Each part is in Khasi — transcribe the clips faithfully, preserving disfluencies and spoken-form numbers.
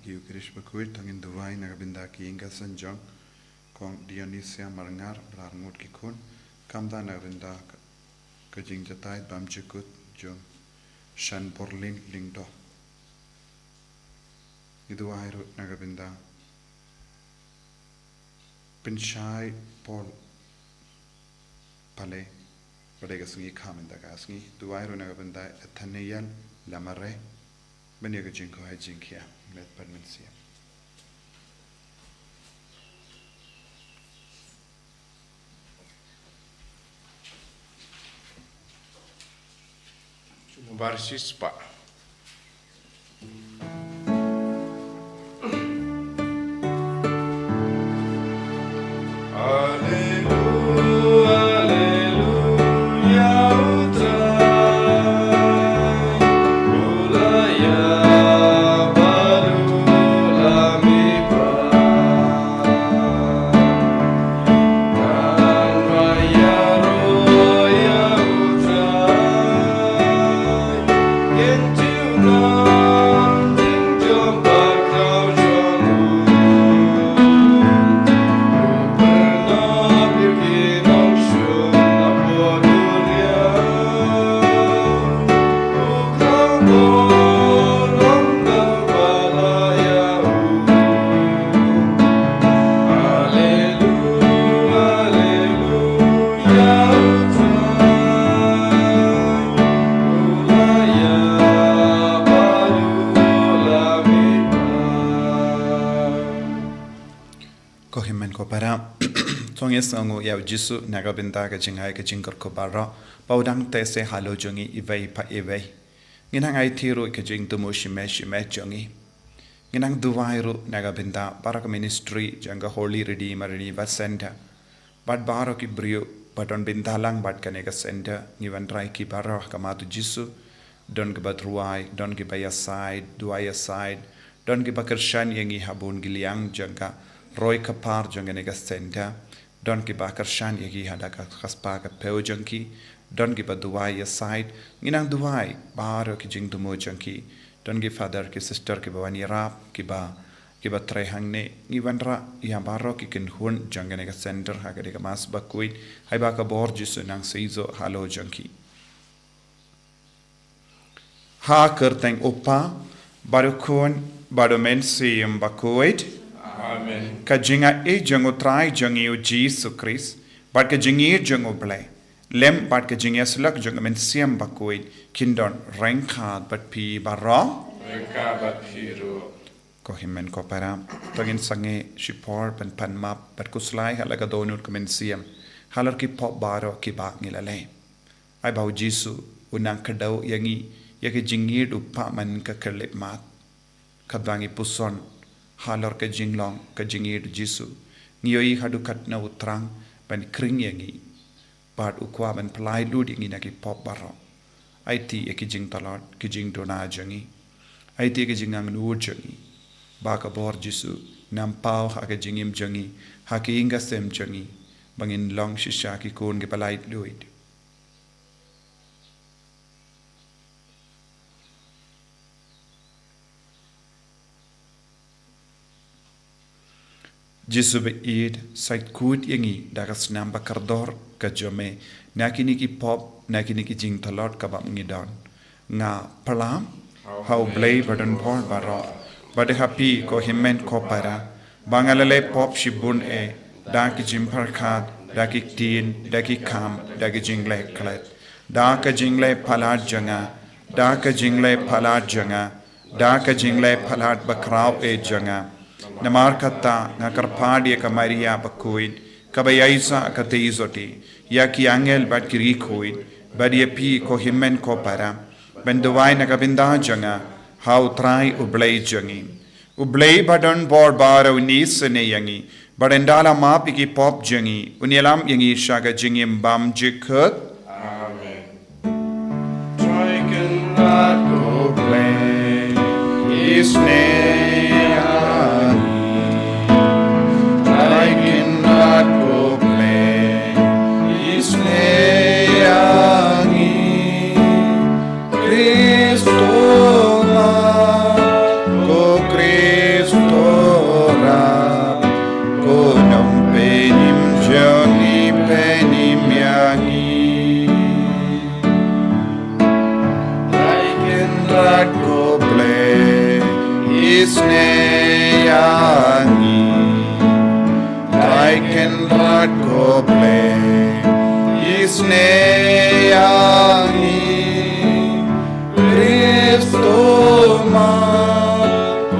Ïa u Krish bakhuid, to ngin duwai na ka bynta ki ïing ki sem jong Kong Dionisia Marngar bad arngut ki khun, kumta na ka bynta ka, ka jingjatai bam jukut jong Shan Borlin Lyngdoh. Ngi duwai ruh na ka bynta Pynshai Paul Pale, ba dei ka sngi kha mynta ka sngi. Duwai ruh na ka bynta Nathaniel Lamare, ban ïa ka jingkhuid jingkhiah, met bad mynsiem. Shu barshispa. Ko hynmen ko para, to ngin sngewnguh ïa u Jisu na ka bynta ka jingai ka jingkyrkhu baroh, ba u dang teh seh halor jong ngi iwei pa iwei. Ngin nang aiti ruh ka jingthmu shimet shimet jong ngi. Ngin nang duwai ruh na ka bynta baroh ka ministry jong ka Holy Redeemer Revival Center. Bad baroh ki briew ba don bynta lang bad kane ka center, ngi wanrah ïa ki baroh ha khmat u Jisu. Don kiba duwai, don kiba ïasaid, duwai ïasaid, don kiba kyrshan ïa ngi ha bun ki liang jong ka roi ka par jong kane ka center. Don kiba kyrshan ïa ki ha da ka spah ka phew jong ki. Don kiba duwai ïasaid, ngin nang duwai baroh ki jingthmu jong ki. Don ki father ki sister kiba wan ïarap, kiba, kiba trei hangne, ngi wanrah ïa baroh ki kynhun jong kane ka center ha kane ka mass bakhuid, haba ka bor Jisu nang seisoh halor jong ki. Ha ka kyrteng u Kpa, bad u Khun, bad u Mynsiem Bakhuid. Amen. Ka jingaiei jong u Trai jong ngi u Jisu Khrist, bad ka jingïeit jong u Blei, lem bad ka jingïasyllok jong u Mynsiem Bakhuid, kin don ryngkat bad phi baroh. Ryngkat bad phi ruh. Ko hynmen ko para, to ngin sangeh shipor ban pan map bad khuslai ha la ka dohnud ka mynsiem halor ki pop baroh kiba ngi la leh. Ai ba u Jisu un nang kdew ïa ngi ïa ka jingïeit u Kpa man ka khyllipmat. Katba ngi puson halor ka jinglong ka jingïeit u Jisu, ngi ïohi haduh katno u thrang ban khring ïa ngi bad u kwah ban pyllait lut ïa ngi na ki pop baroh. Aiti ïa ki jingtlot, ki jingduna jong ngi. Aiti ïa ki jingangnud jong ngi, ba ka bor Jisu nang paw ha ka jingim jong ngi, ha ka ïing ka sem jong ngi, ba ngin long shisha ki khun kiba laitluid. Jisu ba ïeit, sait kut ïa ngi da ka snam ba kordor ka jong me na kine ki pop, na kine ki jingtlot kaba ngi don. Nga pyrshang ha u Blei ba don bor baroh, bad ha phi ko hynmen ko para, ba nga la leh pop shibun eh, da ki jingpyrkhat, da ki ktien, da ki kam, da ki jingleh klet, da ka jingleh palat jong nga, da ka jingleh palat jong nga, da ka jingleh palat bakhraw eh jong nga. Namar kata nga kyrpad ïa ka Maria bakhuid, kaba ïaisah katei jong ngi, ïa ki angel bad ki riewkhuid, bad ïa phi ko hynmen ko para, ban duwai na ka bynta jong nga ha u Trai u Blei jong ngi. U Blei ba don bor baroh un isynei ïa ngi, bad un da la map ïa ki pop jong ngi, un ïalam ïa ngi sha ka jingim bymjukut. Amen. Trai Kynrad ko Blei, isynei ïa ngi. Trai Kynrad ko Blei, isynei ïa ngi. Khrist, ko Khrist, Blei, isnei ïa ngi, Kristo Map,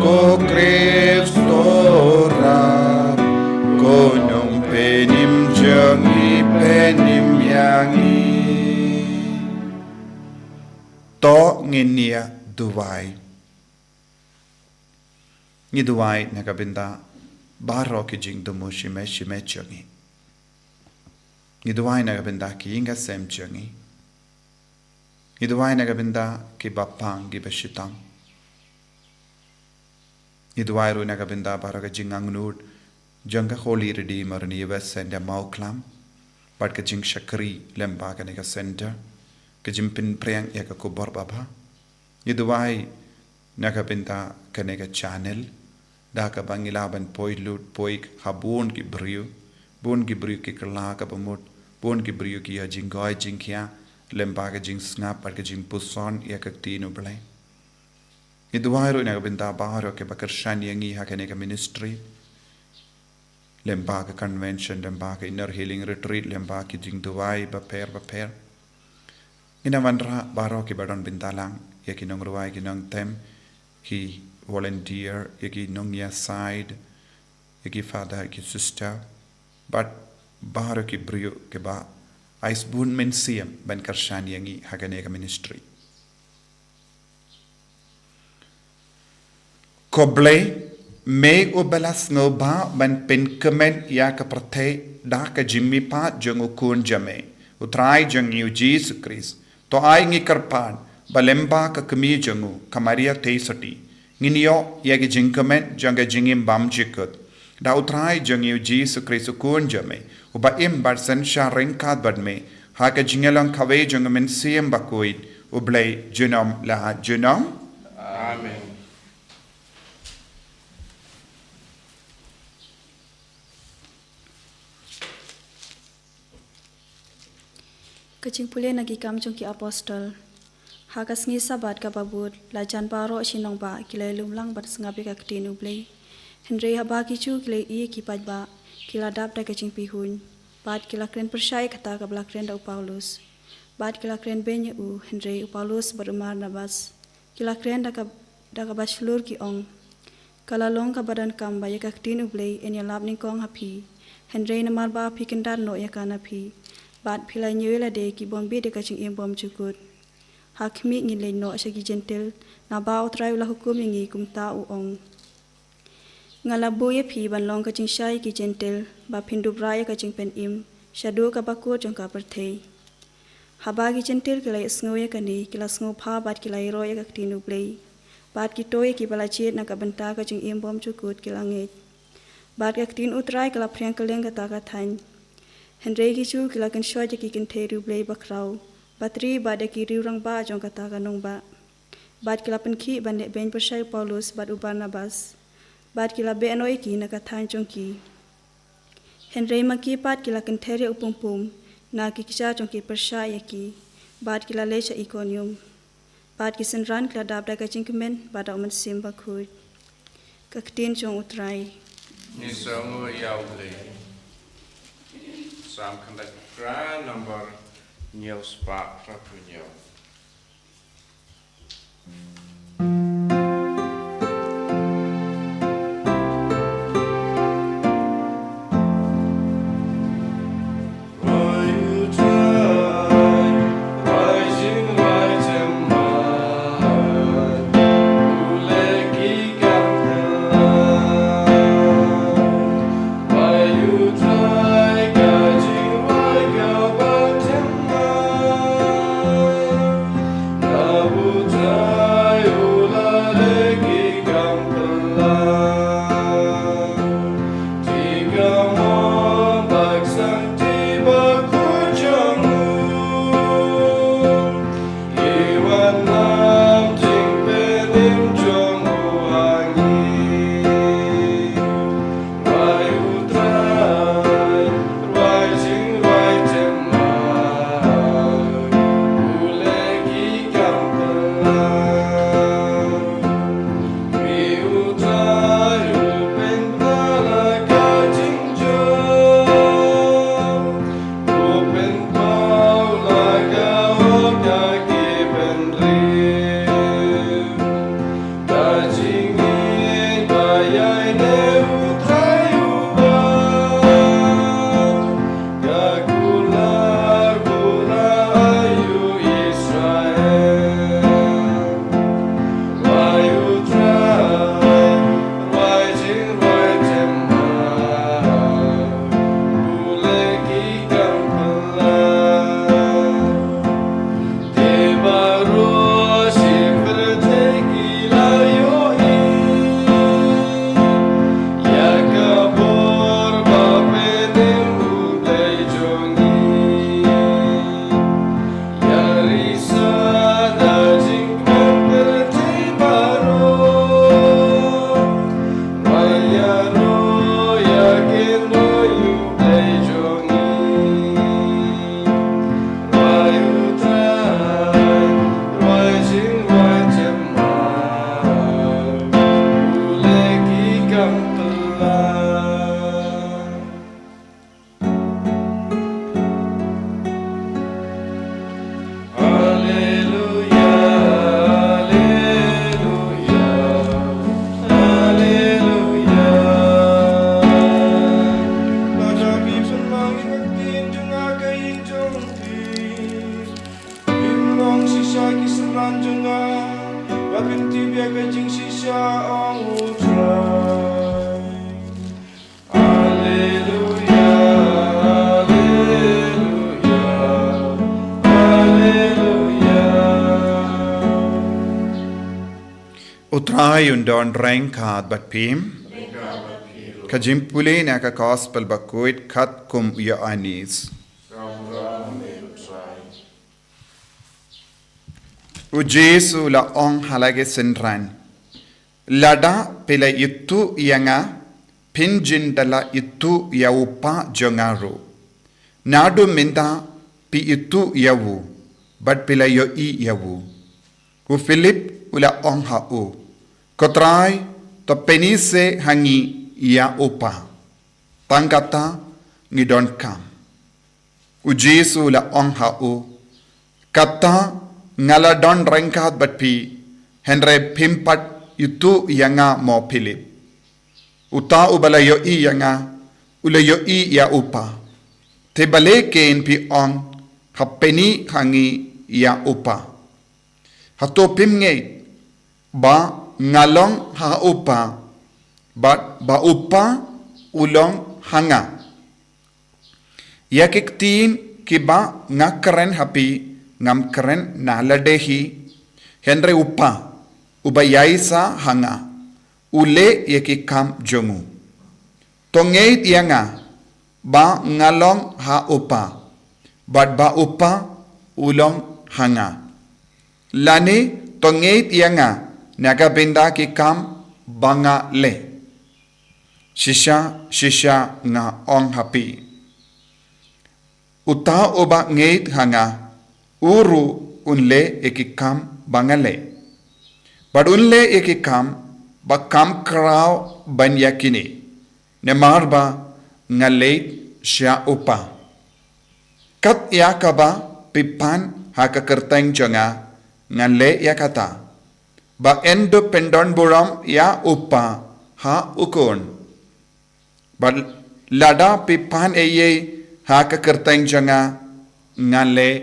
ko Kristo Rap, ko Nongpynim jong ngi, pynim ïa ngi. To ngin ïa duwai. Ngi duwai na ka bynta baroh ki jingthmu shimet shimet jong ngi. Ngi duwai na ka bynta ki ïing ki sem jong ngi. Ngi duwai na ka bynta kiba pang kiba shitom. Ngi duwai ruh na ka bynta baroh ka jingangnud jong ka Holy Redeemer University Mawklam bad ka jingshakri lyngba kane ka center, ka jingpynpriang ïa ka khubor babha. Ngi duwai na ka bynta kane ka channel, da kaba ngi lah ban poi lut poi ha bun ki briew, bun ki briew ki kylla kaba mut, bun ki briew ki ïa jingkhoi jingkhia lyngba ka jingsngap bad ka jingpuson ïa ka ktien U Blei. Ngi duwai ruh na ka bynta baroh kiba kyrshan ïa ngi ha kane ka ministry, lyngba ka convention, lyngba ka inner healing retreat, lyngba ki jingduwai bapher bapher. Ngin ïa wanrah baroh kiba don bynta lang, ïa ki nongrwai, ki nongtem, ki volunteer, ïa ki nongïasaid, ïa ki father, ki sister, bad baroh ki briew kiba ai sbun mynsiem ban kyrshan ïa ngi ha kane ka ministry. Ko Blei, me uba la sngewbha ban pynkmen ïa ka pyrthei da ka jingmihpat jong u Khun jong me, U Trai jong ngi U Jisu Khrist, to ai ngi kyrpad ba lyngba ka kmie jong u, ka Maria Theisotti, ngin ïoh ïa ka jingkmen jong ka jingim bymjukut. Da U Trai jong ngi U Jisu Khrist U Khun jong me, uba im bad synshar ryngkat bad me ha ka jingïalong kawei jong U Mynsiem Bakhuid, U Blei junom la junom. Amen. Ka jingpule na ki Kam jong ki Apostol. Ha ka sngi Sabbath kaba bud, la jan baroh shi nongbah ki la ïalum lang bad sngap ïa ka ktien U Blei. Hynrei haba ki Jiw ki la ïohi ïa ki paidbah, ki la dap da ka jingpihuiñ, bad ki la kren pyrshah ïa kata kaba la kren da u Paulus. Bad ki la kren beiñ ïa u, hynrei u Paulus bad u Barnabas ki la kren da ka, da kaba shlur, ki ong: Ka la long kaba donkam ba ïa ka ktien U Blei yn ïalap nyngkong ha phi, hynrei namar ba phi kyndat noh ïa ka na phi, bad phi la ñiew ïa lade ki bym bieit ïa ka jingim bymjukut. Ha khmih, ngin leit noh sha ki Jentil, naba U Trai u la hukum ïa ngi, kumta u ong: Nga la buh ïa phi ban long ka jingshai ïa ki Jentil, ba phin dup rah ïa ka jingpynim shaduh kaba kut jong ka pyrthei. Haba ki Jentil ki la ïohsngew ïa kane, ki la sngewbha bad ki la ïaroh ïa ka ktien U Blei, bad ki to ïa kiba la jied na ka bynta ka jingim bymjukut, ki la ngeit. Bad ka ktien U Trai ka la phriang kylleng kata ka thaiñ. Hynrei ki Jiw ki la kynshoit ïa ki kynthei riewblei bakhraw, batri bad ïa ki riewrangbah jong kata ka nongbah. Bad ki la pynkhih ban leh beiñ pyrshah ïa u Paulus bad u Barnabas. Bad ki la beh noh ïa ki na ka thaiñ jong ki. Hynrei ma ki pat ki la kynther ïa u pumpum na ki kjat jong ki pyrshah ïa ki, bad ki la leit sha Ikonium. Bad ki synran ki la dap da ka jingkmen bad da u Mynsiem Bakhuid. Ka ktien jong U Trai. Ngi sngew ïa U Blei. Salm khyndai phra, number hynñiew spah phra phew hynñiew. Alleluia, alleluia, alleluia. U Trai un don ryngkat bad phi. Ka jingpule na ka Gospel bakhuid katkum u Ïoannis. U Jisu u la ong ha la ki synran, lada phi la ithuh ïa nga, phin jin da la ithuh ïa u Kpa jong nga ruh. Naduh mynta phi ithuh ïa u, bad phi la ïohi ïa u. U Philip u la ong ha u, ko Trai, to pyni seh ha ngi ïa u Kpa, tang kata ngi donkam. U Jisu u la ong ha u, kata nga la don ryngkat bad phi, hynrei phim pat ithuh ïa nga mo Philip. Uta uba la ïohi ïa nga, u la ïohi ïa u Kpa. Te balei kein phi ong, ha pyni ha ngi ïa u Kpa? Hato phim ngeit ba nga long ha u Kpa, bad ba u Kpa u long ha nga? Ïa ki ktien kiba nga kren ha phi, ngam kren na lade hi, hynrei u Kpa uba ïaishah ha nga, u leh ïa ki kam jong u. To ngeit ïa nga, ba nga long ha u Kpa, bad ba u Kpa u long ha nga. Lane to ngeit ïa nga na ka bynta ki kam ba nga leh. Shisha, shisha nga ong ha phi, uta uba ngeit ha nga, u ruh un leh ïa ki kam ba nga leh. Bad un leh ïa ki kam ba kham khraw ban ïa kine, namar ba nga leit sha u Kpa. Kat ïa kaba phi pan ha ka kyrteng jong nga, ngan leh ïa kata, ba yn dup pyndonburom ïa u Kpa ha u Khun. Bad lada phi pan ei ei ha ka kyrteng jong nga, ngan leh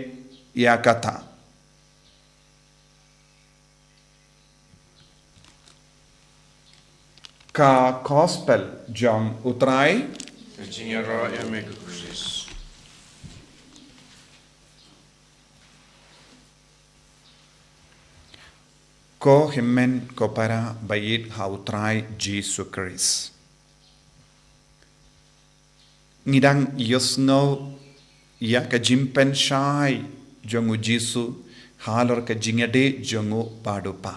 ïa kata. Ka Gospel jong u Trai. Ka jingïaroh ïa me ko Khrist. Ko hynmen ko para ba ïeit ha u Trai Jisu Khrist. Ngi dang ïohsngew ïa ka jingpynshai jong u Jisu halor ka jingïadei jong u bad u Kpa.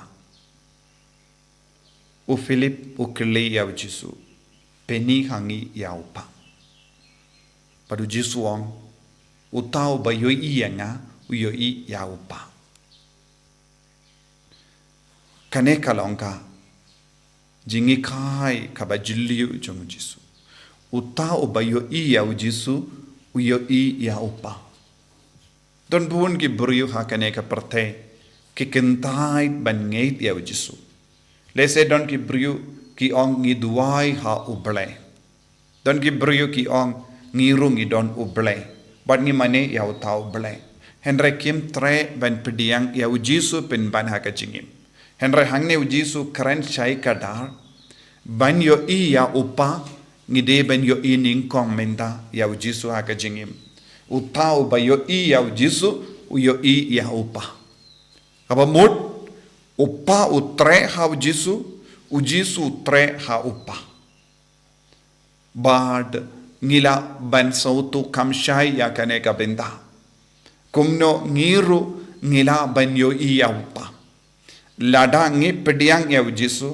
U Philip u kylli ïa u Jisu, pyni ha ngi ïa u Kpa. Bad u Jisu u ong, uta uba ïohi ïa nga, u ïohi ïa u Kpa. Kane ka long ka jinghikai kaba jylliew jong u Jisu. Uta uba ïohi ïa u Jisu, u ïohi ïa u Kpa. Don bun ki briew ha kane ka pyrthei ki kyntait ban ngeit ïa u Jisu. Lehse don ki briew ki ong ngi duwai ha u Blei. Don ki briew ki ong ngi ruh ngi don u Blei, bad ngi mane ïa uta u Blei. Hynrei kim treh ban pdiang ïa u Jisu pynban ha ka jingim. Hynrei hangne u Jisu kren shai kdar, ban ïohi ïa u Kpa, ngi dei ban ïohi nyngkong mynta ïa u Jisu ha ka jingim. Uta uba ïohi ïa u Jisu, u ïohi ïa u Kpa. Kaba mut, u Kpa u treh ha u Jisu, u Jisu u treh ha u Kpa. Bad ngi lah ban sngewthuh kham shai ïa kane ka bynta. Kumno ngi ruh ngi lah ban ïohi ïa u Kpa? Lada ngi pdiang ïa u Jisu,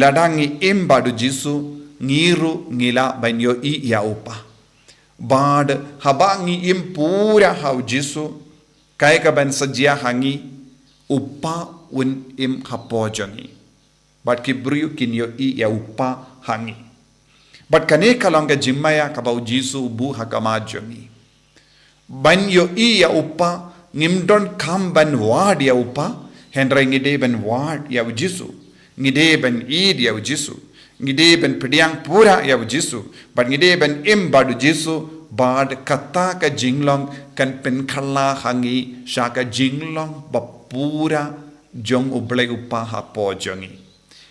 lada ngi im bad u Jisu, ngi ruh ngi lah ban ïohi ïa u Kpa. Bad haba ngi im pura ha u Jisu, kaei kaban sa jia ha ngi, u Kpa un im hapoh jong ngi. Bad ki briew kin ïohi ïa u Kpa ha ngi. Bad kane ka long ka jingmaïa kaba u Jisu u buh ha khmat jong ngi. Ban ïohi ïa u Kpa, ngim donkam ban wad ïa u Kpa, hynrei ngi dei ban wad ïa u Jisu. Ngi dei ban ïeid ïa u Jisu. Ngi dei ban pdiang pura ïa u Jisu. Bad ngi dei ban im bad u Jisu, bad kata ka jinglong kan pynkylla ha ngi sha ka jinglong ba pura jong u Blei u Kpa hapoh jong ngi.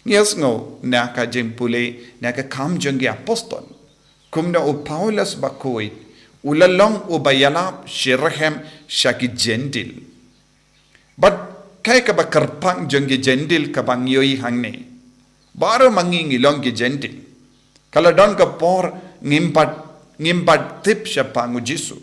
Ïohsngew na ka jingpule na ka Kam jong ki Apostol kumno u Paulus bakhuid u la long uba ïalap shitrhem sha ki Jentil. Bad kaei kaba kyrpang jong ki Jentil kaba ngi ïohi hangne? Baroh ma ngi ngi long ki Jentil. Ka la don ka por ngim pat, ngim pat tip shaphang u Jisu.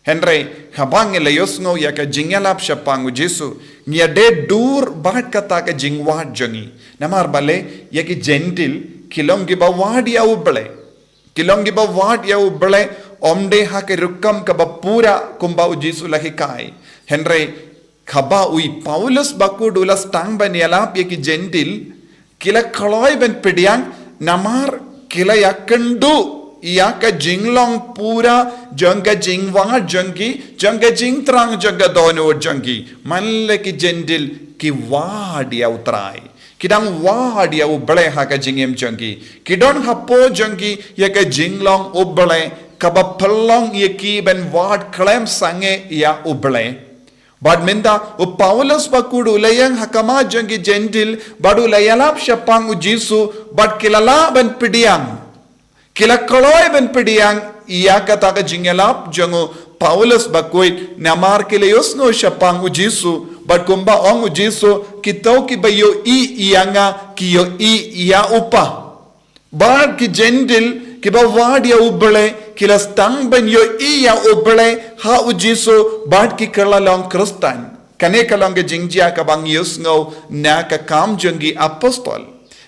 Hynrei haba ngi la ïohsngew ïa ka jingïalap shaphang u Jisu, ngi ïadei dur bad kata ka jingwad jong ngi. Namar balei? Ïa ki Jentil ki long kiba wad ïa U Blei. Ki long kiba wad ïa U Blei, ym dei ha ka rukom kaba pura kumba u Jisu la hikai. Hynrei haba u Paulus bakhuid u la sdang ban ïalap ïa ki Jentil, ki la kloi ban pdiang namar ki la ïakynduh ïa ka jinglong pura jong ka jingwad jong ki, jong ka jingthrang jong ka dohnud jong ki. Man la ki Jentil ki wad ïa U Trai, ki dang wad ïa U Blei ha ka jingim jong ki. Ki don hapoh jong ki ïa ka jinglong U Blei kaba pynlong ïa ki ban wad khlem sangeh ïa U Blei. Bad mynta u Paulus bakhuid u la ïeng ha khmat jong ki Jentil bad u la ïalap shaphang u Jisu, bad ki la lah ban pdiang. Ki la kloi ban pdiang ïa kata ka jingïalap jong u Paulus bakhuid namar ki la ïohsngew shaphang u Jisu. Bad kumba ong u Jisu, kito kiba ïohi ïa nga ki ïohi ïa U Kpa. Bad ki Jentil kiba wad ïa U Blei ki la sdang ban ïohi ïa U Blei ha u Jisu bad ki kylla long Khristan. Kane ka long ka jingjia kaba ngi ïohsngew na ka Kam jong ki Apostol.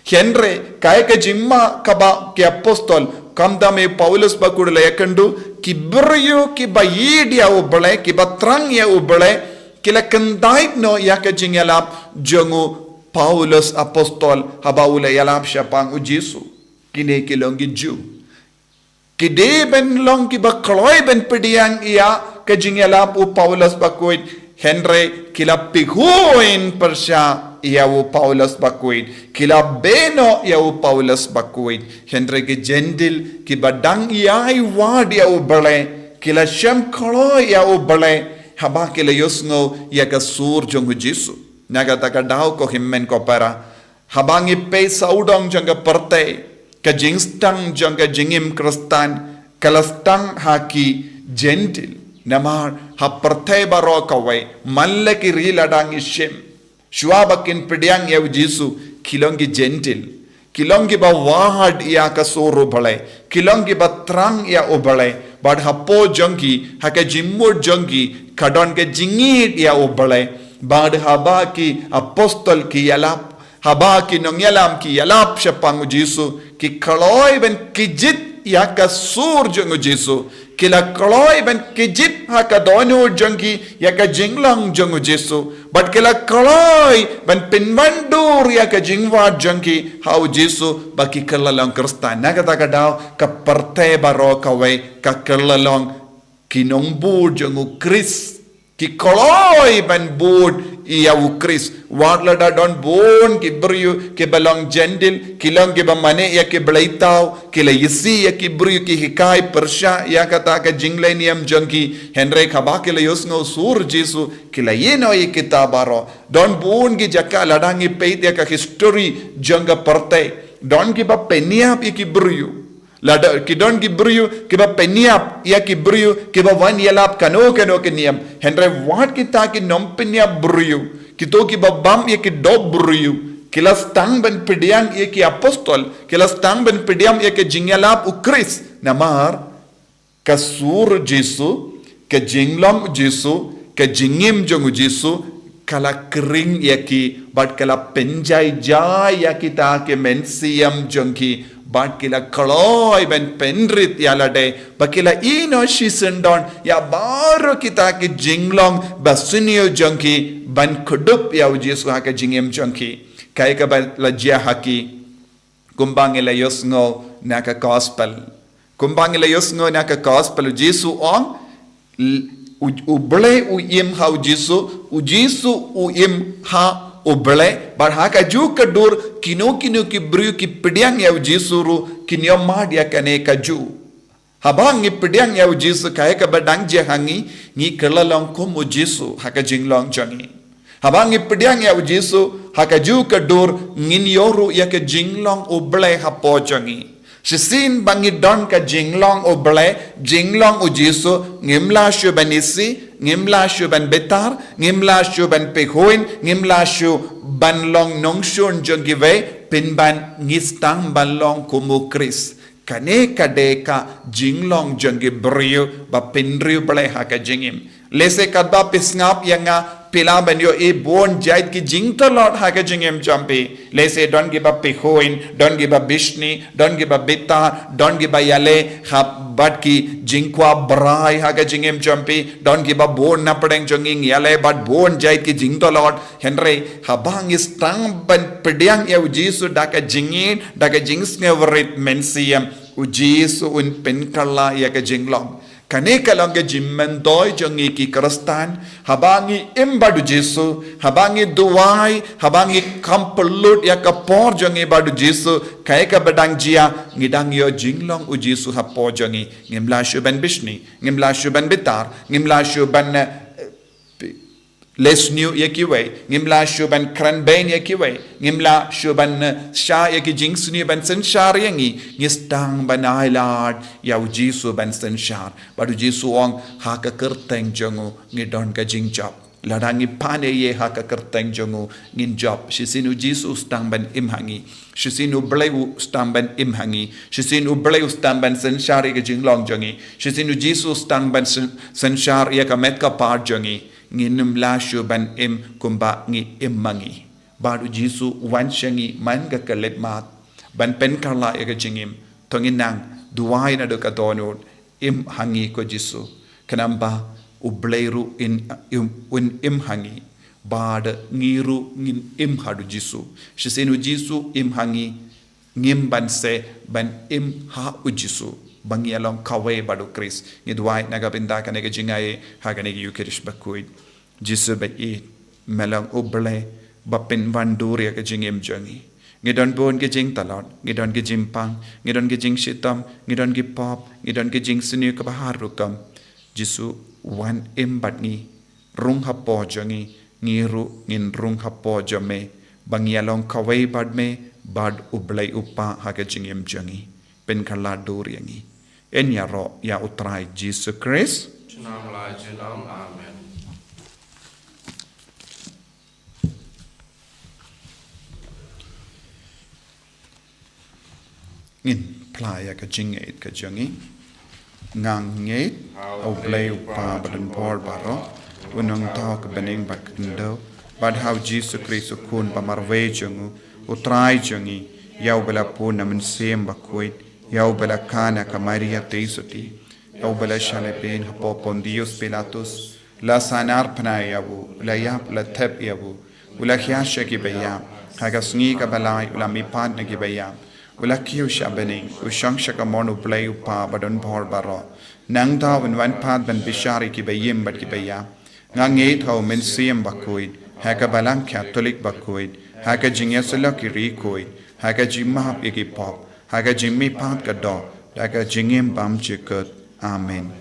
Hynrei kaei ka jingma kaba ki Apostol, khamtam i Paulus bakhuid u la ïakynduh, ki briew kiba ïeit ïa U Blei, kiba thrang ïa U Blei, ki la kyntait noh ïa ka jingïalap jong u Paulus Apostol haba u la ïalap shaphang u Jisu. Kine ki long ki Jiw. Ki dei ban long kiba kloi ban pdiang ïa ka jingïalap u Paulus bakhuid, hynrei ki la pihuin pyrshah ïa u Paulus bakhuid, ki la beh noh ïa u Paulus bakhuid. Hynrei ki Jentil kiba dang ïai wad ïa U Blei, ki la shem kloi ïa U Blei haba ki la ïohsngew ïa ka sur jong u Jisu. Na kata ka daw, ko hynmen ko para, haba ngi peit sawdong jong ka pyrthei, ka jingsdang jong ka jingim Khristan ka la sdang ha ki Jentil. Namar ha pyrthei baroh kawei, man la ki ri lada ngi shim, shuwa ba kin pdiang ïa u Jisu, ki long ki Jentil. Ki long kiba wad ïa ka sur U Blei, ki long kiba thrang ïa U Blei. Bad hapoh jong ki, ha ka jingmut jong ki, ka don ka jingïeit ïa U Blei. Bad haba ki Apostol ki ïalap, haba ki nongïalam ki ïalap shaphang u Jisu, ki kloi ban kjit ïa ka sur jong u Jisu, ki la kloi ban kjit ha ka dohnud jong ki ïa ka jinglong jong u Jisu, bad ki la kloi ban pynwandur ïa ka jingwad jong ki ha u Jisu ba ki kylla long Khristan. Na kata ka daw, ka pyrthei baroh kawei ka kylla long ki nongbud jong u Khrist. Ki kloi ban bud ïa u Khrist. Wat lada don bun ki briew kiba long Jentil, ki long kiba mane ïa ki bleithaw, ki la ïasi ïa ki briew, ki hikai pyrshah ïa kata ka jingleh niam jong ki, hynrei haba ki la ïohsngew sur Jisu, ki la ïehnoh ïa kita baroh. Don bun ki jaka lada ngi peit ïa ka history jong ka pyrthei, don kiba pynïap ïa ki briew. Lada ki don ki briew kiba pynïap ïa ki briew kiba wan ïalap kano kano ka niam. Hynrei wat kita ki nongpynïap briew, kito kiba bam ïa ki dohbriew, ki la sdang ban pdiang ïa ki apostol, ki la sdang ban pdiang ïa ka jingïalap u Khrist. Namar ka sur Jisu, ka jinglong Jisu, ka jingim jong u Jisu, ka la khring ïa ki, bad ka la pynjai jai ïa kita ki mynsiem jong ki, bad ki la kloi ban pynrit ïa lade, bad ki la ïehnoh shisyndon ïa baroh kita ki jinglong basniew jong ki, ban kdup ïa u Jisu ha ka jingim jong ki. Kaei kaba la jia ha ki, kumba ngi la ïohsngew na ka gospel. Kumba ngi la ïohsngew na ka gospel, u Jisu u ong, l-, u, u Blei u im ha u Jisu, u Jisu u im ha u Blei, bad ha kajuh ka dur, kino kino ki briew ki pdiang ïa u Jisu ruh, ki niam mad ïa kane kajuh. Haba ngi pdiang ïa u Jisu, kaei kaba dang jia ha ngi, ngi kylla long kum u Jisu ha ka jinglong jong ngi. Haba ngi pdiang ïa u Jisu, Ha kajuh ka dur ngin ïoh ruh ïa ka jinglong U Blei hapoh jong ngi. Shisien ba ngi don ka jinglong U Blei, jinglong U Jisu, ngim lah shuh ban isih, ngim lah shuh ban bitar, ngim lah shuh ban pyrkhat, ngim lah shuh ban long nongshun jong kiwei, pynban ngi sdang ban long kum U Khrist. Kane ka dei ka jinglong jong ki briew ba pynriewblei ha ka jingim. Lehse katba phi sngap ïa nga, phi lah ban ïohi bun jait ki jingtlot ha ka jingim jong phi. Lehse don kiba pyrkhat, don kiba bishni, don kiba bitar, don kiba ïaleh ha bad ki jingkwah brai ha ka jingim jong phi, don kiba bun na pdeng jong ngi ïaleh bad bun jait ki jingtlot. Hynrei haba ngi sdang ban pdiang ïa U Jisu da ka jingïeit, da ka jingsngewrit mynsiem, U Jisu un pynkylla ïa ka jinglong. Kane ka long ka jingmyntoi jong ngi ki Khristan. Haba ngi im bad U Jisu, haba ngi duwai, haba ngi kham pynlut ïa ka por jong ngi bad U Jisu, kaei kaba dang jia, ngi dang ïoh jinglong U Jisu hapoh jong ngi. Ngim lah shuh ban bishni, ngim lah shuh ban bitar, ngim lah shuh ban, eh, leh sniew ïa kiwei, ngim lah shuh ban kren bein ïa kiwei, ngim lah shuh ban, eh, shah ïa ki jingsniew ban synshar ïa ngi, ngi sdang ban ailad ïa U Jisu ban synshar. Bad U Jisu u ong, ha ka kyrteng jong u ngi don ka jingjop. Lada ngi pan ei ei ha ka kyrteng jong u ngin jop. Shisien U Jisu u sdang ban im ha ngi. Shisien U Blei u sdang ban im ha ngi. Shisien U Blei u sdang ban synshar ïa ka jinglong jong ngi. Shisien U Jisu u sdang ban syn-, synshar ïa ka met ka phad jong ngi. Ngin ym lah shuh ban im kumba ngi im ma ngi. Bad U Jisu u wan sha ngi man ka khyllipmat ban pynkylla ïa ka jingim. To ngin nang duwai naduh ka dohnud, im ha ngi ko Jisu. Khnang ba U Blei ruh in, im, un im ha ngi. Bad ngi ruh ngin im ha U Jisu. Shisien U Jisu im ha ngi, ngim banse ban im ha U Jisu. Ba ngi ïa long kawei bad U Khrist. Ngi duwai na ka bynta kane ka jingaiei ha kane ka Ïukharist bakhuid. Jisu ba ïeit, me long U Blei ba pynwandur ïa ka jingim jong ngi. Ngi don bun ki jingtlot, ngi don ki jingpang, ngi don ki jingshitom, ngi don ki pop, ngi don ki jingsniew kaba har rukom. Jisu, wan im bad ngi, rung hapoh jong ngi, ngi ruh ngin rung hapoh jong me, ba ngi ïa long kawei bad me, bad U Blei U Kpa ha ka jingim jong ngi. Pynkylla dur ïa ngi. Yn ïaroh ïa U Trai Jisu Khrist. Junom la junom. Amen. Ngin phla ïa ka jingngeit ka jong ngi. Nga ngeit ha U Blei U Kpa badonbor baroh, U Nongthaw ka bneng bad ka khyndew, bad ha U Jisu Khrist U Khun ba marwei jong U, U Trai jong ngi, ïa uba la pun na Mynsiem Bakhuid, ïa uba la kha na ka Maria Theisotti, ïa uba la shah lehbeiñ hapoh Pontius Pilatus, la sahnarphna ïa u, la ïap, la thep ïa u, u la khiah sha ki baïap, ha ka sngi kaba lai u la mihpat na ki baïap, u la kiew sha bneng, u shong sha ka mon U Blei U Kpa badonbor baroh. Nangta un wan pat ban bishar ïa ki baïm bad ki baïap. Nga ngeit ha U Mynsiem Bakhuid, ha ka Balang Katholik bakhuid, ha ka jingïasyllok ki riewkhuid, ha ka jingmap ïa ki pop, ha ka jingmihpat ka doh, ha ka jingim bymjukut. Amen.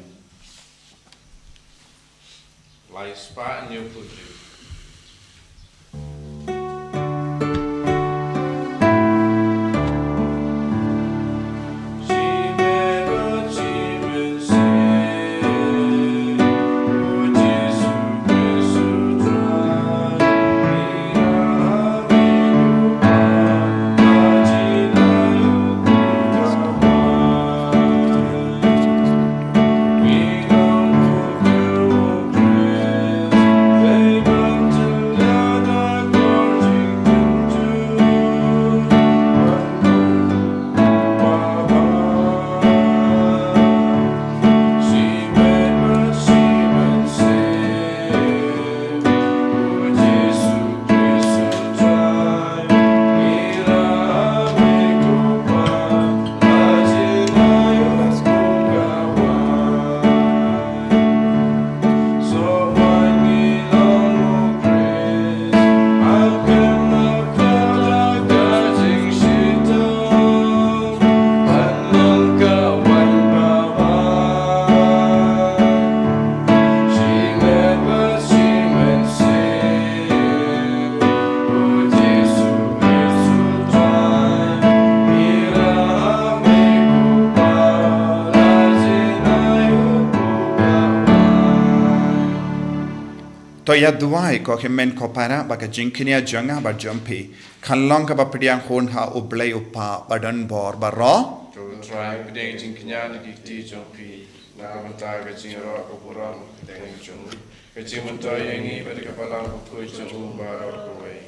To ïa duwai ko hynmen ko para ba ka jingkñia jong nga bad jong phi kan long kaba pdiang hun ha U Blei U Kpa ba don bor baroh. To U Trai, pdiang jingkñia na ki kti jong phi na ka bynta ka jingïaroh ka burom ka kyrteng jong u, ka jingmyntoi ïa ngi bad ka balang bakhuid jong u baroh kawei.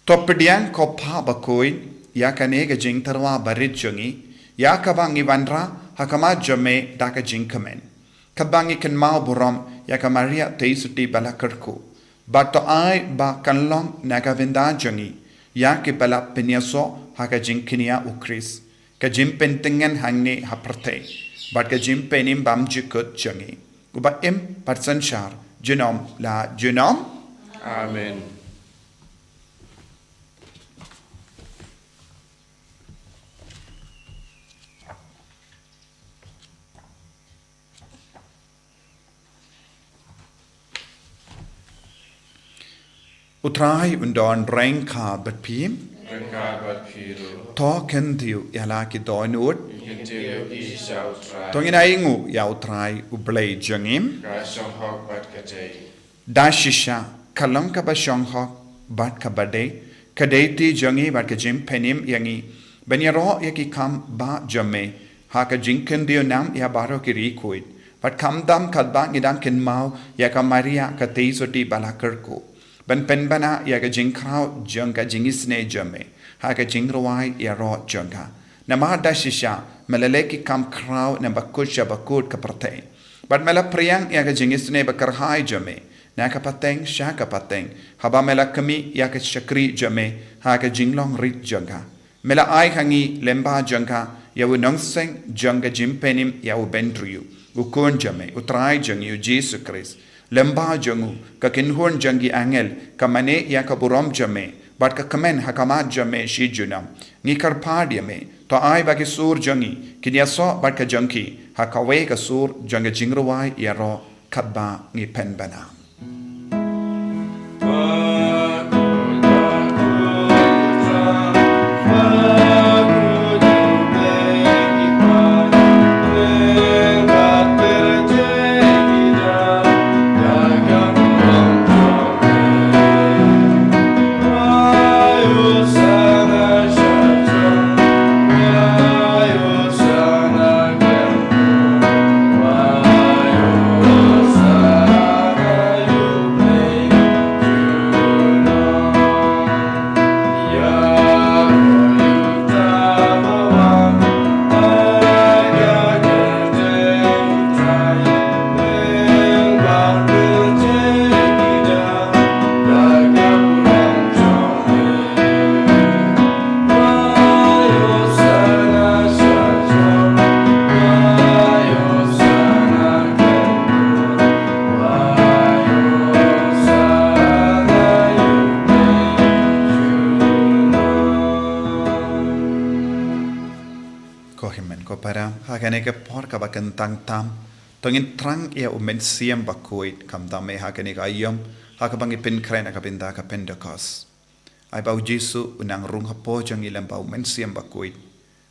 To pdiang ko Pa bakhuid ïa kane ka jingtyrwa barit jong ngi, ïa kaba ngi wanrah ha khmat jong me da ka jingkmen. Katba ngi kynmaw burom ïa ka Maria Theisotti ba la kyrkhu, bad to ai ba kan long na ka bynta jong ngi ïa kiba la pynïasoh ha ka jingkñia U Khrist, ka jingpyntngen hangne ha pyrthei bad ka jingpynim bymjukut jong ngi, uba im bad synshar junom la junom. Amen. U Trai un don ryngkat bad phi. Ryngkat bad phi ruh. To kyntiew ïa la ki dohnud. Kyntiew ïa U Trai. To ngin ainguh ïa U Trai U Blei jong ngi. Ka shong hok bad ka dei. Da shisha ka long kaba shong hok bad kaba dei, ka dei ti jong ngi bad ka jingpynim ïa ngi ban ïaroh ïa ki kam ba jong me ha ka jingkyntiew nam ïa baroh ki riewkhuid, bad khamtam katba ngi dang kynmaw ïa ka Maria ka Theisotti ba la kyrkhu, ban pynbna ïa ka jingkhraw jong ka jingisynei jong me ha ka jingrwai ïaroh jong ka. Namar da shisha me la leh ki kam khraw na bakut sha bakut ka pyrthei, bad me la pdiang ïa ka jingisynei ba kyrhai jong me na ka pateng sha ka pateng, haba me la khmih ïa ka shakri jong me ha ka jinglong rit jong ka. Me la ai ha ngi lyngba jong ka ïa u nongseng jong ka jingpynim ïa u Bynriew, u Khun jong me, U Trai jong ngi U Jisu Khrist. Lyngba jong u, ka kynhun jong ki angel ka mane ïa ka burom jong me, bad ka kmen ha khmat jong me shi junom. Ngi kyrpad ïa me, to ai ba ki sur jong ngi kin ïasoh bad ka jong ki ha kawei ka sur jong ka jingrwai ïaroh katba ngi pynbna. Ko hynmen ko para, ha kane ka por kaba kyntang tam, to ngin thrang ïa U Mynsiem Bakhuid, khamtam eh ha kane ka aïom, ha kaba ngi pynkhreh na ka bynta ka Pentekost. Ai ba U Jisu un nang rung hapoh jong ngi lyngba U Mynsiem Bakhuid.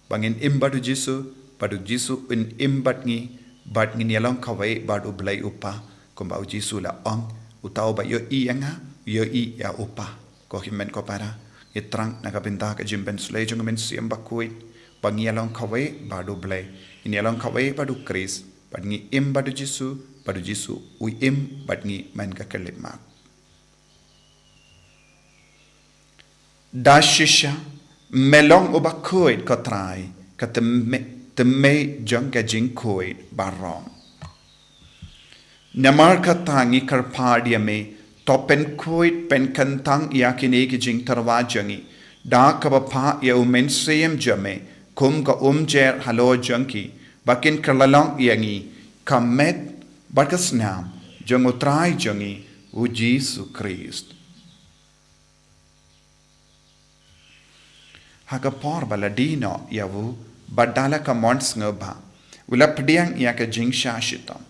Ba ngin im bad U Jisu, bad U Jisu un im bad ngi, bad ngin ïalong kawei bad U Blei U Kpa, kumba U Jisu la ong, uta uba ïohi ïa nga, u ïohi ïa U Kpa. Ko hynmen ko para, ngi thrang na ka bynta ka jingpynslei jong U Mynsiem Bakhuid, ba ngi ïalong kawei bad U Blei, ngin ïalong kawei bad U Khrist, bad ngi im bad U Jisu, bad U Jisu u im bad ngi man ka khyllipmat. Da shisha me long uba khuid ko Trai, ka tymmen, tymmen jong ka jingkhuid baroh. Namar kata ngi kyrpad ïa me, to pynkhuid pynkyntang ïa kine ki jingtyrwa jong ngi, da kaba phah ïa U Mynsiem jong me kum ka umjer halor jong ki, ba kin kylla long ïa ngi ka met bad ka snam jong U Trai jong ngi U Jisu Khrist. Ha ka por ba la die noh ïa u, bad da la ka mon sngewbha, u la pdiang ïa ka jingshah shitom,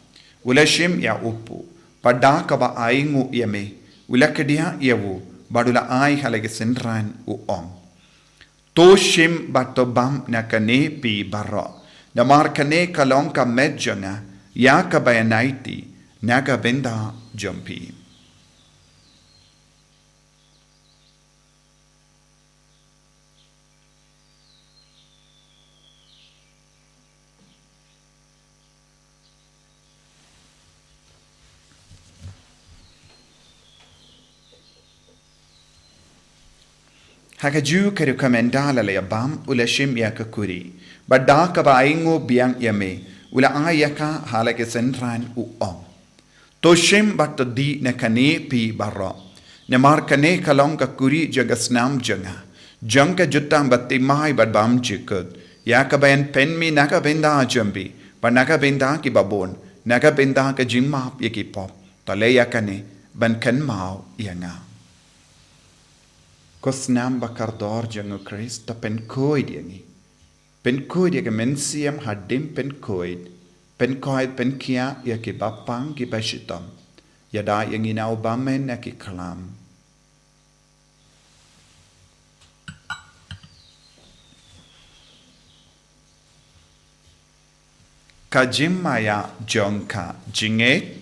u la shim ïa u puh, bad da kaba ainguh ïa me, u la kdiah ïa u, bad u la ai ha la ki synran u ong: To shim bad to bam na kane phi baroh, namar kane ka long ka met jong nga, ïa kaba ïanaiti na ka bynta jong phi. Ha kajuh ka rukom ynda la leit bam, u la shim ïa ka kuri. Bad da kaba ainguh biang ïa me, u la ai ïa ka ha la ki synran, u ong: To shim bad to dih na kane phi baroh. Namar kane ka long ka kuri jong ka snam jong nga, jong ka jutang bathymmai bad bymjukut, ïa kaba yn pynmih na ka bynta jong phi bad na ka bynta kiba bun, na ka bynta ka jingmap ïa ki pop. To leh ïa kane ban kynmaw ïa nga. Ko snam ba kordor jong u Khrist, to pynkhuid ïa ngi. Pynkhuid ïa ka mynsiem hadien pynkhuid, pynkhuid pynkhiah ïa kiba pang kiba shitom. Ïada ïa ngi na u bymman na ki khlam. Ka jingmaïa jong ka jingngeit.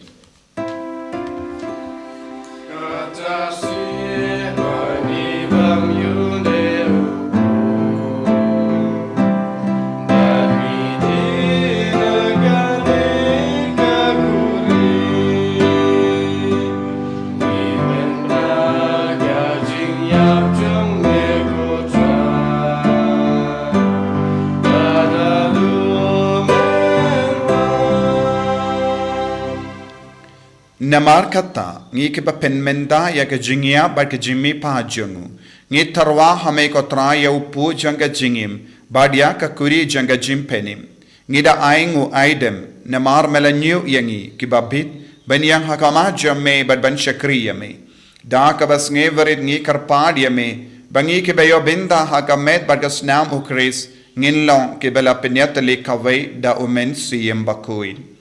Namar kata, ngi kiba pynmynta ïa ka jingïap bad ka jingmihpat jong u, ngi tyrwa ha me ko Trai ïa u puh jong ka jingim bad ïa ka kuri jong ka jingpynim. Ngi da ainguh aidem, namar me la ñiew ïa ngi kiba bit ban ïeng ha khmat jong me bad ban shakri ïa me. Da kaba sngewrit ngi kyrpad ïa me ba ngi kiba ïoh bynta ha ka met bad ka snam u Khrist ngin long kiba la pynïatylli kawei da u Mynsiem Bakhuid.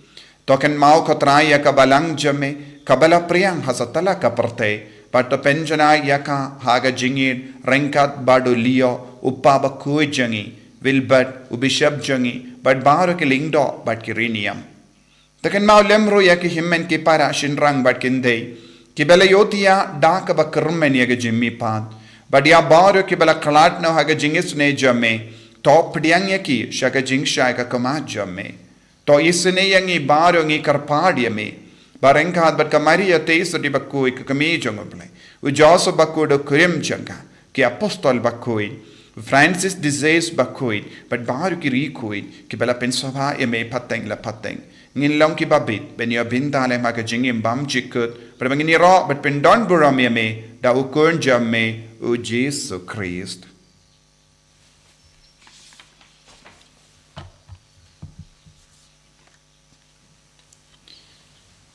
To kynmaw ko Trai ïa ka balang jong me kaba la phriang ha satlak ka pyrthei, bad to pynjanai ïa ka ha ka jingïeit ryngkat bad u Leo, u kpa bakhuid jong ngi, Wilbert, u bishop jong ngi, bad baroh ki lyngdoh bad ki riewniam. To kynmaw lem ruh ïa ki hynmen ki para shynrang bad kynthei kiba la ïohthiah da kaba kyrmen ïa ka jingmihpat, bad ïa baroh kiba la khlad noh ha ka jingisynei jong me, to pdiang ïa ki sha ka jingshai ka khmat jong me. To isynei ïa ngi baroh, ngi kyrpad ïa me, ba ryngkat bad ka Maria Theisotti bakhuid, ka kmie jong u Blei, u Joseph bakhuid u kurim jong ka, ki apostol bakhuid, Francis de Sales bakhuid, bad baroh ki riewkhuid kiba la pynsngewbha ïa me pateng la pateng, ngin long kiba bit ban ïoh bynta lem ha ka jingim bymjukut, bad ba ngin ïaroh bad pyndonburom ïa me da u Khun jong me, u Jisu Khrist.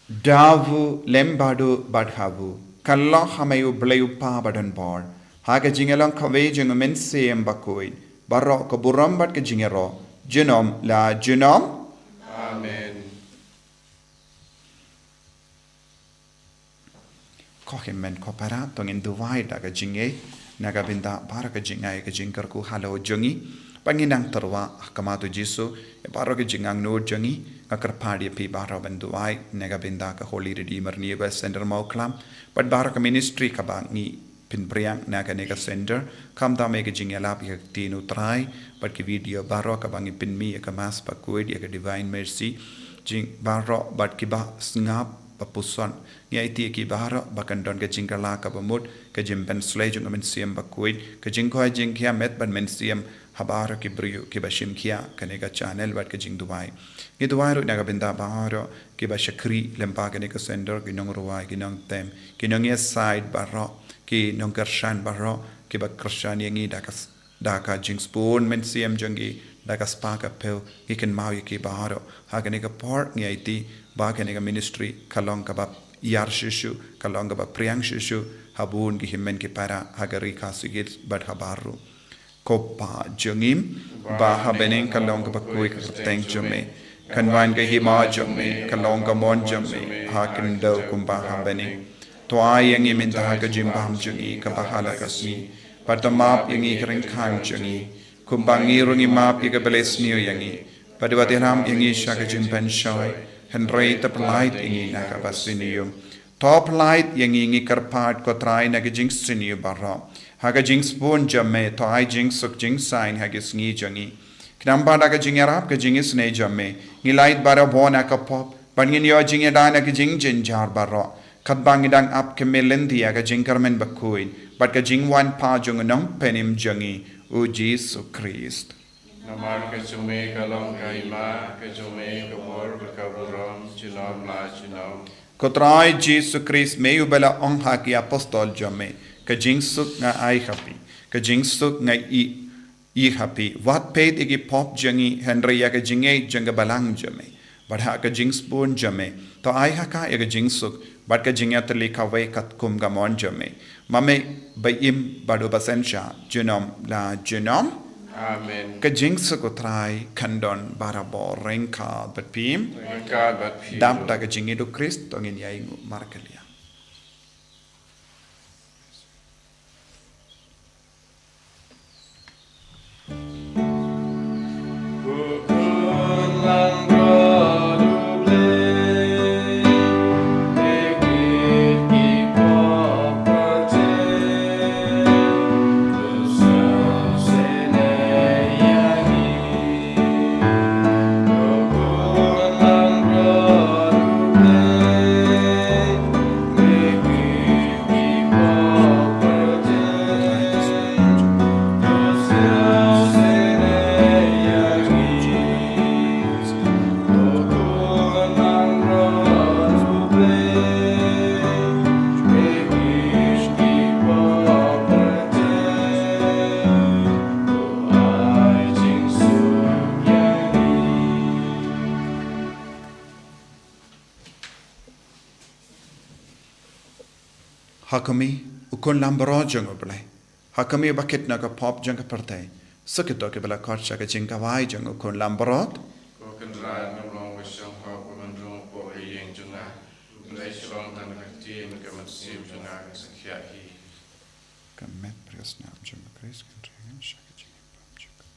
Da u lem bad u bad ha u, ka long ha me U Blei U Kpa badonbor, ha ka jingïalong kawei jong u Mynsiem Bakhuid, baroh ka burom bad ka jingïaroh, junom la junom. Amen. Ko hynmen ko para, to ngin duwai da ka jingngeit na ka bynta baroh ka jingai ka jingkyrkhu halor jong ngi. Ba ngin nang tyrwa ha khmat u Jisu ïa baroh ka jingangnud jong ngi. Nga kyrpad ïa phi baroh ban duwai na ka bynta ka Holy Redeemer Nearby Centre Mawkhlam bad baroh ka ministry kaba ngi pynphriang na kane ka centre, khamtam ïa ka jingïalap ïa ka Ktien U Trai bad ki video baroh kaba ngi pynmih ïa ka Mass Bakhuid, ïa ka Divine Mercy, jing baroh bad kiba sngap ba puson. Ngi aiti ïa ki baroh ba kan don ka jingkylla kaba mut, ka jingpynsleh jong ka Mynsiem Bakhuid, ka jingkoit jingkhiah met bad mynsiem ha baroh ki briew kiba shim khia kane ka channel bad ka jingduwai. Ngi duwai ruh na ka bynta baroh kiba shakri lyngba kane ka centre, ki nongrwai, ki nongtem, ki nongïasaid baroh, ki nongkyrshan baroh kiba kyrshan ïa ngi da ka s-, da ka jingsbun mynsiem jong ki, da ka spah ka phew. Ngi kynmaw ïa ki baroh ha kane ka por. Ngi aiti ba kane ka ministry ka long kaba ïar shuh shuh, ka long kaba phriang shuh shuh ha bun ki hynmen ki para ha ka Ri Khasi Hills bad habar ruh. Ko Pa jong ngi ba ha bneng, ka long kaba khuid ka kyrteng jong me. Kan wan ka hima jong me, ka long ka mon jong me ha khyndew kumba ha bneng. To ai ïa ngi mynta ka jingbam jong ngi kaba ha la ka sngi. Bad to map ïa ngi ki ryngkang jong ngi, kumba ngi ruh ngi map ïa kiba leh sniew ïa ngi. Bad wat ïalam ïa ngi sha ka jingpynshoi, hynrei to pyllait ïa ngi na kaba sniew. To pyllait ïa ngi, ngi kyrpad ko Trai, na ka jingsniew baroh. Ha ka jingsbun jong me to ai jingsuk jingsaiñ ha ki sngi jong ngi. Khnang ba da ka jingïarap ka jingisynei jong me, ngi lait baroh bun na ka pop, bad ngin ïoh jingïada na ka jingjynjar baroh. Katba ngi dang ap kyrmen lynti ïa ka jingkyrmen bakhuid bad ka jingwan pat jong u Nongpynim jong ngi, u Jisu Khrist. Namar ka jong me ka long ka hima, ka jong me ka bor bad ka burom, junom la junom. Ko Trai Jisu Khrist, me uba la ong ha ki apostol jong me, ka jingsuk nga ai ha phi, ka jingsuk nga ai ïa phi. Wat peit ïa ki pop jong ngi, hynrei ïa ka jingngeit jong ka Balang jong me. Bad ha ka jingsbun jong me, to ai ha ka ïa ka jingsuk bad ka jingïatylli kawei katkum ka mon jong me. Ma me ba im bad uba synshar junom la junom. Amen. Ka jingsuk u Trai kan don barabor ryngkat bad phi. Ryngkat bad phi. Dap da ka jingïeit u Khrist to ngin ïainguh markylliang. Ha ka kmie, u khun langbrot jong U Blei. Ha ka kmie ba kit na ka pop jong ka pyrthei. Sa kito kiba la khot sha ka jingkawei jong u khun langbrot. Ko Kynrad, ngam long ba shong hok ba men rung hapoh ka ïing jong nga. Hynrei shu ong tang ka ktien, ka mynsiem jong nga kan sa khiah hi. Ka met bad ka snam jong U Khrist kan trei sha ka jingim jong nga.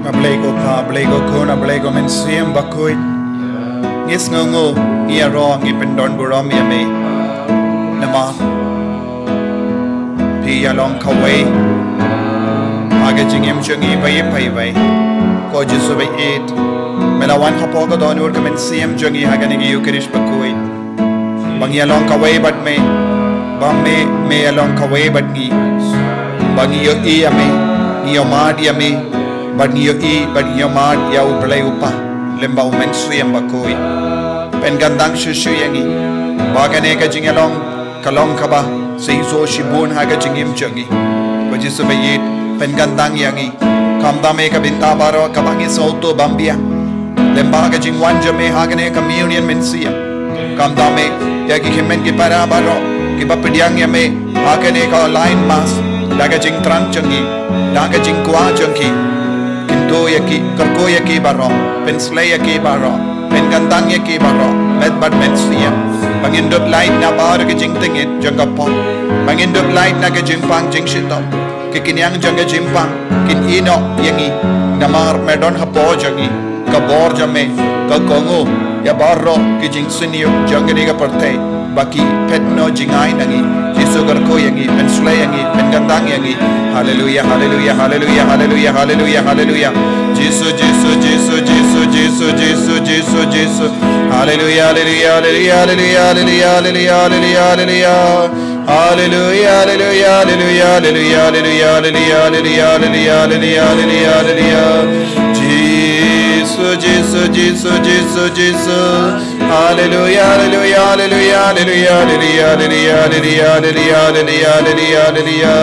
A Blei ko Pa, Blei ko Khun, a Blei ko Mynsiem Bakhuid. Ngi sngewnguh, ngi ïaroh, ngi pyndon burom ïa me. Namar phi ïa long kawei ha ka jingim jong ngi ba ïeit ba ïeit. Ko Jisu ba ïeit, me la wan hapoh ka dohnud ka mynsiem jong ngi ha kane ka Eucharist bakhuid. Ba ngi ïa long kawei bad me, ba me, me ïa long kawei bad ngi. Ba ngi ïohi ïa me, ngi ïohmad ïa me, bad ngi ïohi bad ngi ïohmad ïa U Blei U Kpa lem bad U Mynsiem Bakhuid. Pynkyntang shuh shuh ïa ngi ba kane ka jingïalong ka long kaba shisha shibun ha ka jingim jong ngi. Ko Jisu ba ïeit, pynkyntang ïa ngi. Khamtam ïa ka bynta baroh kaba ngi sngewthuh bym biang lem bad ka jingwan jong me ha kane ka communion mynsiem. Khamtam ïa ki hynmen ki para baroh kiba pdiang ïa me ha kane ka online mass, da ka jingthrang jong ngi, da ka jingkwah jong ki. Kyntu ïa ki, kyrkhu ïa ki baroh, pynshlei ïa ki baroh, pynkyntang ïa ki baroh, met bad mynsiem. Ba ngin dup lait na baroh ki jingtngit jong ka pop. Ba ngin dup lait na ka jingpang jingshitom. Ki khñiang jong ka jingpang kin ïehnoh ïa ngi, namar me don hapoh jong ngi. Ka bor jong me ka kohnguh ïa baroh ki jingsniew jong kane ka pyrthei ba ki phet noh jingai na ngi. Jisu kyrkhu ïa ngi, pynshlei ïa ngi, pynkyntang ïa ngi. Haleluia, haleluia, haleluia, haleluia, haleluia, haleluia. Jisu, Jisu, Jisu, Jisu, Jisu, Jisu, Jisu, Jisu. Haleluia, haleluia, haleluia, haleluia, haleluia, haleluia, haleluia, haleluia. Haleluia, haleluia, haleluia, haleluia, haleluia, haleluia, haleluia, haleluia, haleluia, haleluia. Jisu, Jisu, Jisu, Jisu, Jisu. Haleluia, haleluia, haleluia, haleluia, haleluia, haleluia, haleluia, haleluia, haleluia, haleluia.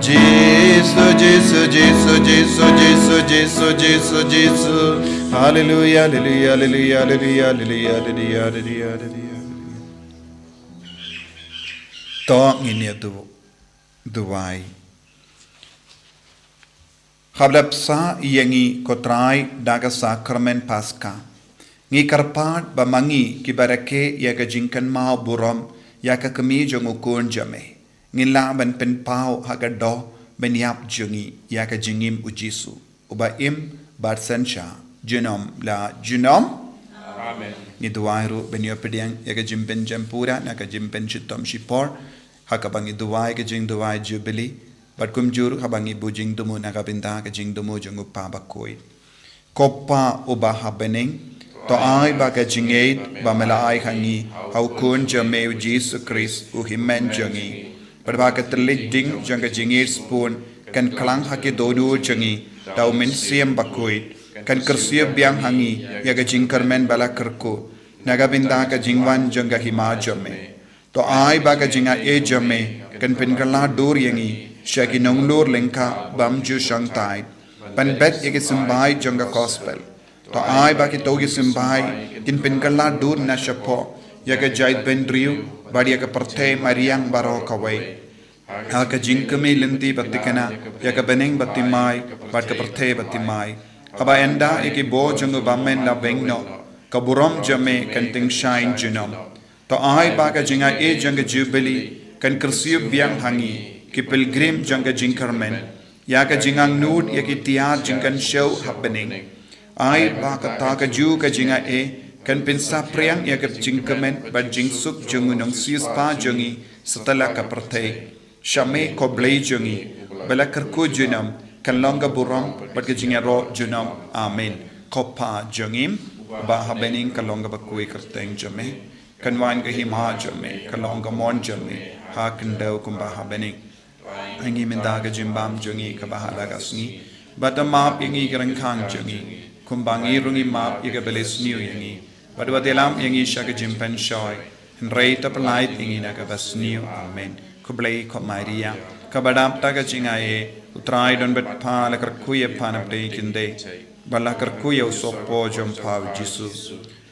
Jisu, Jisu, Jisu, Jisu, Jisu, Jisu, Jisu. Haleluia, haleluia, haleluia, haleluia, haleluia, haleluia, haleluia, haleluia. To ngin ïa du-, duwai. Kaba la bsa ïa ngi ko Trai da ka sakramen Paska, ngi kyrpad ba ma ngi kiba rakhe ïa ka jingkynmaw burom ïa ka kmie jong u Khun jong me, ngin lah ban pynpaw ha ka doh ban ïap jong ngi ïa ka jingim u Jisu, uba im bad synshar junom la junom. Amen. Ngi duwai ruh ban ïoh pdiang ïa ka jingpynjem pura na ka jingpynshitom shipor, ha kaba ngi duwai ka jingduwai Jubili, bad kumjuh ruh haba ngi buh jingthmu na ka bynta ka jingthmu jong u Kpa Bakhuid. Ko Pa uba ha bneng, to ai ba ka jingïeit ba me la ai ha ngi ha u Khun jong me u Jisu Khrist u hynmen jong ngi, bad ba ka thylliej ding jong ka jingïeit shibun kan klang ha ki dohnud jong ngi da u Mynsiem Bakhuid, kan kyrsiew biang ha ngi ïa ka jingkyrmen ba la kyrkhu na ka bynta ka jingwan jong ka hima jong me. To ai ba ka jingaiei jong me kan pynkylla dur ïa ngi sha ki nonglor lyngkha bym ju shongthait ban bet ïa ki symbai jong ka gospel. To ai ba kito ki symbai kin pynkylla dur na shapoh ïa ka jaitbynriew bad ïa ka pyrthei mariang baroh kawei, ha ka jingkmie lynti ba thikna ïa ka bneng ba thymmai bad ka pyrthei ba thymmai, haba ynda ïa ki bor jong u bymman la weng noh, ka burom jong me kan tyngshaiñ junom. To ai ba ka jingaiei jong ka Jubili kan kyrsiew biang ha ngi ki pilgrim jong ka jingkyrmen ïa ka jingangnud ïa ki tiar jingkynshew ha bneng. Ai ba kata kajuh ka jingaiei kan pynsaphriang ïa ka jingkmen bad jingsuk jong u nongsiewspah jong ngi satlak ka pyrthei. Sha me ko Blei jong ngi, ba la kyrkhu junom, kan long ka burom bad ka jingïaroh junom. Amen. Ko Pa jong ngi ba ha bneng, kan long kaba khuid ka kyrteng jong me, kan wan ka hima jong me, kan long ka mon jong me ha khyndew kumba ha bneng. Ai ngi mynta ka jingbam jong ngi kaba ha la ka sngi, bad to map ïa ngi ki ryngkang jong ngi, kumba ngi ruh ngi map ïa kiba la sniew ïa ngi, bad wat ïalam ïa ngi sha ka jingpynshoi, hynrei to pyllait ïa ngi na kaba sniew. Amen. Khublei ko Maria, kaba dap da ka jingaiei, u Trai u don bad pha, la kyrkhu ïa pha na pdeng ki khyndai, bad la kyrkhu ïa u sohpor jong pha u Jisu.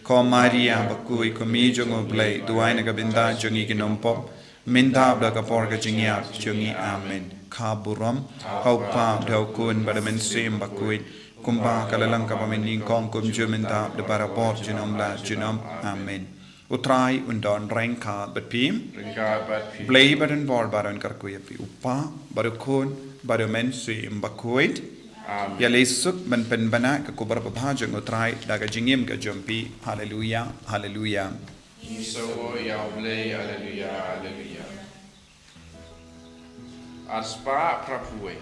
Ko Maria bakhuid, ko Kmie jong u Blei, duwai na ka bynta jong ngi ki nongpop, mynta bad ha ka por ka jingïap jong ngi. Amen. Ka burom ha u Kpa, ha u Khun bad ha u Mynsiem Bakhuid, kumba ka la long kaba mynnyngkong, kumjuh mynta bad barabor junom la junom. Amen. U Trai un don ryngkat bad phi. Ryngkat bad phi. Blei ba don bor ba un kyrkhu ïa phi, u Kpa bad u Khun bad u Mynsiem Bakhuid. Amen. Ïa leit suk ban pynbna ka khubor babha jong u Trai da ka jingim ka jong phi. Haleluia, haleluia. Ngi sngewbha ïa u Blei, haleluia, haleluia. Arspah phraphew wei.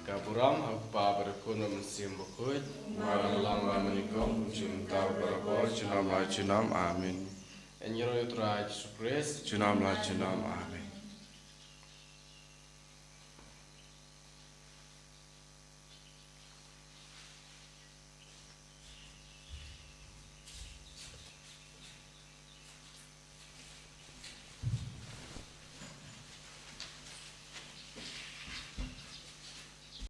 Ka burom ha u Kpa bad u Khun bad u Mynsiem Bakhuid. Ba la long ba mynnyngkong, mynta bad barabor, junom la junom. Amen. Ïa ngi ruh ïa u Trai Jisu Khrist. Junom la junom. Amen.